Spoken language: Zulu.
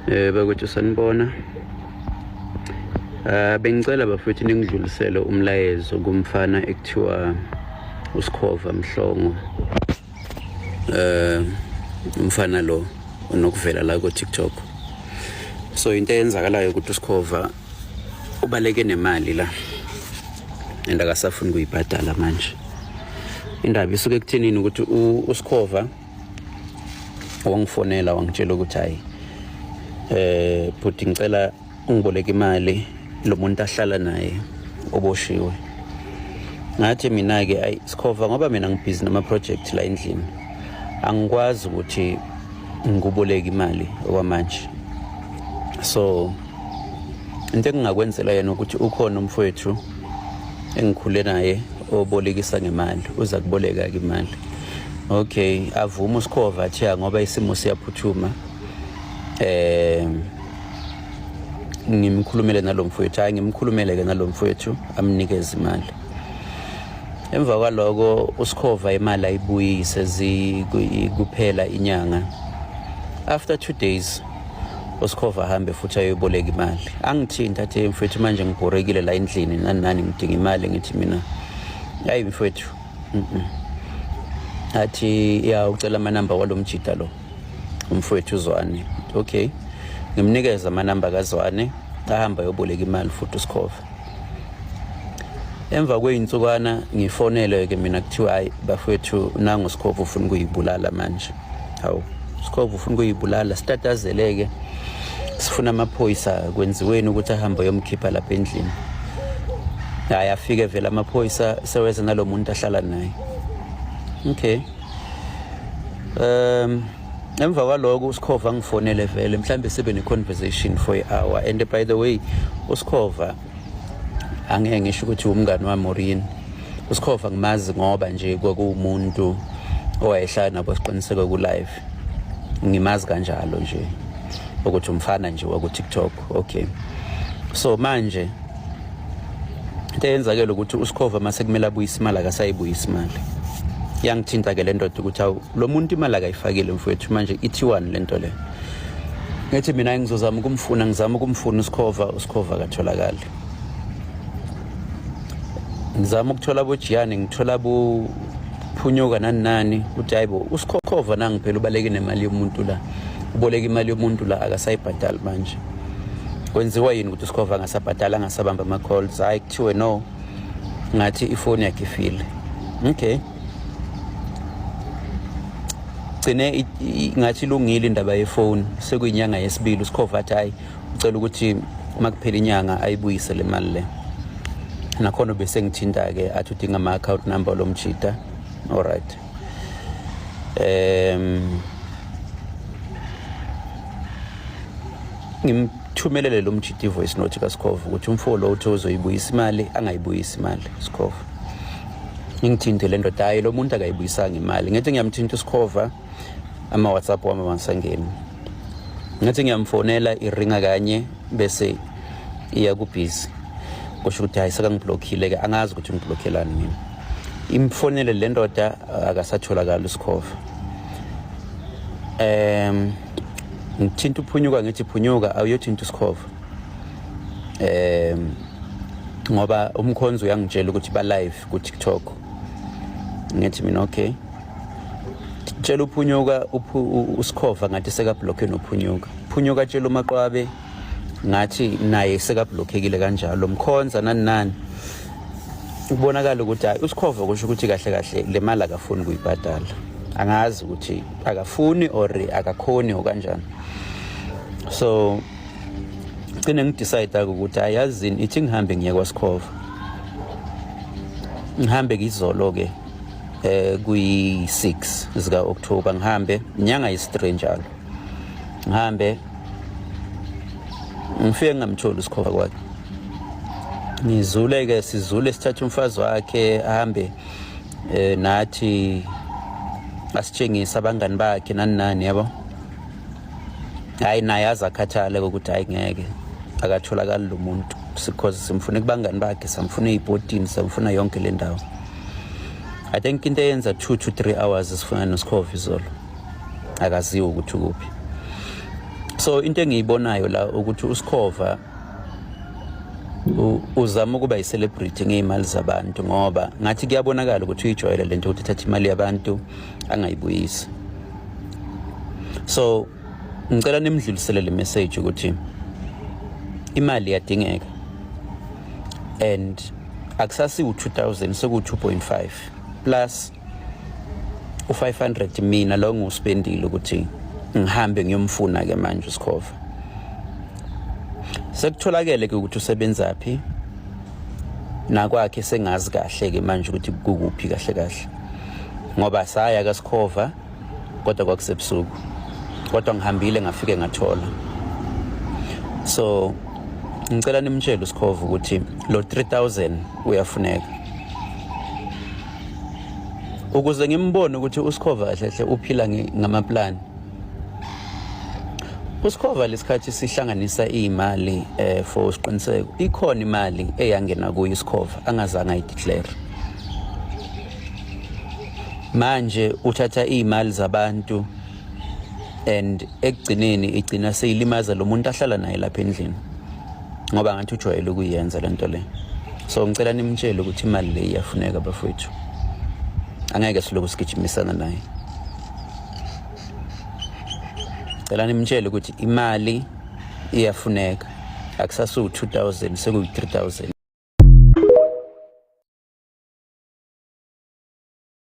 Bakwethu sanibona. Bengicela bafethu ningidlulisele umlayezo kumfana ekuthiwa uSkhova Mhlongo. Umfana lo onokuvela la ku TikTok. So into eyenzakalayo ukuthi uSkhova ubaleke nemali la and akasafuni kuyibhadala manje. Indaba isuke ekuthenini ukuthi uSkhova wangifonela wangitshela ukuthi hayi, bhuti, ngicela ungiboleke imali, lo muntu ahlala naye oboshiwe. Ngathi mina ke, ayi Sikhova, ngoba mina ngibhizi nama project la endlini, angikwazi ukuthi ngikuboleke imali okwamanje. So into engingakwenzela yena ukuthi ukhona umfowethu engikhule naye obolekisa ngemali, uza kuboleka ke imali. Okay, avuma uSikhova, athi ngoba isimo siyaphuthuma, ngimkhulumele nalomfowethu. Hayi, ngimkhulumele ke nalomfowethu, amnikeze imali. Emva kwaloko uSikhova imali ayibuyise kuphela inyanga. After 2 days uSikhova ahambe futhi ayoyiboleka imali. Angithinta, athi, "Mfowethu, manje ngibhorekile la endlini, nani nani, ngidinga imali." Ngithi mina, hayi mfowethu. Athi ya, ucela amanamba walomjida lo umfowethu uZwane. Okay, ngimnikeza amanamba kaZwane, ahamba ayoboleka imali futhi uSikhova. Emva kweyinsukwana ngifonele ke mina, kuthiwa, hayi bafowethu, nangu Sikhova ufuna ukuyibulala manje. Hawu, Sikhova ufuna ukuyibulala. Sitatazele-ke, sifuna amaphoyisa, kwenziweni ukuthi ahambe ayomkhipha lapha endlini. Hayi, afike vele amaphoyisa, seweza nalo muntu ahlala naye. Okay, emva kwaloko uSikhova angifonele vele, mhlambe sibe ne-conversation for i-hour. And by the way, uSikhova angeke ngisho ukuthi umngani wami or yini. USikhova ngimazi ngoba nje kwakuwumuntu owayehlala nabo Siqiniseko ku-live, ngimazi kanjalo nje ukuthi umfana nje waku-TikTok. Okay, so manje into eyenzakele ukuthi uSikhova mase kumele abuyise imali, akasayibuyisa imali. Yangithinta-ke le ndoda ukuthi, awu, lo muntu imali akayifakile mfowethu, manje ithiwani le nto le? Ngithi mina ngizozama ukumfuna, ngizama ukumfuna uSikhova, uSikhova akatholakali. Ngizama ukuthola abojiyane, ngithola bophunyuka nani nani, ukuthi hayi bo, uSikhova nangi phela ubaleke nemali yomuntu la, uboleka imali yomuntu la, akasayibhadali manje. Kwenziwa yini ukuthi uSikhova angasabhadali, angasabamba ama-calls? Hhayi, kuthiwe no, ngathi ifoni yakhe ifile. Okay, gcine ngathi ilungile indaba yefoni. Sekuyinyanga yesibili uSikhova athi hayi, ucela ukuthi uma kuphela inyanga ayibuyise le mali le. Nakhona bese ngithinta-ke, athi udinga ama-account number lo mjida. Alright, ngimthumelele lo mjida i-voice note kaSikhova ukuthi umfo lo uthi uzoyibuyisa imali, angayibuyisi imali Sikhova. Ngingithinte le ndoda, hayi, lo muntu akayibuyisanga imali. Ngithi ngiyamthinta uSikhova, ama-WhatsApp wami awangisangeni. Ngathi ngiyamfonela, iringa kanye bese iya kubhizi, kusho ukuthi hayi, sekangiblockile-ke, angazi ukuthi ngiblockelani mina. Imfonele le ndoda, akasatholakali uSikhova. Ngithinta uPhunyuka, ngithi, "Phunyuka, awuyothinta uSikhova, ngoba umkhonzi uyangitshela ukuthi ba live ku TikTok." Ngithi mina, okay, tshela uPhunyuka uSikhova ngathi sekablocke noPhunyuka. Phunyuka tshela uMaqwabe ngathi naye sekablockekile kanjalo, mkhonza nani nani. Kubonakala ukuthi hayi, uSikhova kusho ukuthi kahle kahle le mali akafuni kuyibhadala. Angazi ukuthi akafuni or akakhoni or kanjani. So gcine ngidecide ukuthi hayi, yazini, ithi ngihambe ngiye kwaSikhova. Ngihambe ngizolo ke, kuyi 6 zika October. Ngihambe inyanga yisi3 njalo, ngihambe ngifike ngingamtholi uSikhova kwakhe. Ngizule ke, sizule, sithathe umfazi wakhe, ahambe nathi, asitshengise abangani bakhe nani nani, yabo. Hayi, naye aze akhathale ukuthi hayi, ngeke, akatholakali lo muntu, because simfuna kubangani bakhe, samfuna ey'potini, samfuna yonke le ndawo. I think into eyenza 2 to 3 hours sifuna noSikhova izolo, akaziwe ukuthi ukuphi. So into engiyibonayo la ukuthi uSkhova uzama ukuba yi-celebrity ngey'mali zabantu, ngoba ngathi kuyabonakala ukuthi uyijwayele lento ukuthi ithathe imali yabantu angayibuyisi. So ngicela nimdlulisele le message ukuthi imali iyadingeka, and akusasi u-2000, seku-2.5 plus u-500 mina lo ngiwuspendile ukuthi ngihambe ngiyomfuna ke manje uSkhova. Sekutholakele ke ukuthi usebenzaphi nakwakhe, sengazi kahle ke manje ukuthi kukuphi kahle kahle, ngoba saya kaSkhova kodwa kwakusebusuku, kodwa ngihambile ngafike ngathola. So ngicela nimtshele uSkhova ukuthi lo 3000 uyafuneka, ukuze ngimbone ukuthi uSkhova kahle kahle uphila ngamaplani. USkhova lesikhathi sihlanganisa imali for isiqiniseko, ikhona imali eyangena kuyo iSkhova angazange ayideclare. Manje uthatha imali zabantu and ekugcineni igcina seyilimaza lo muntu ahlala naye lapha endlini, ngoba ngathi ujwayele ukuyenza lento le. So ngicela nimtshele ukuthi imali le iyafuneka bafowethu, angeke siloku sigijimisana naye. Cela nimtshele ukuthi imali iyafuneka, akusasu 2000, sekuyi 3000.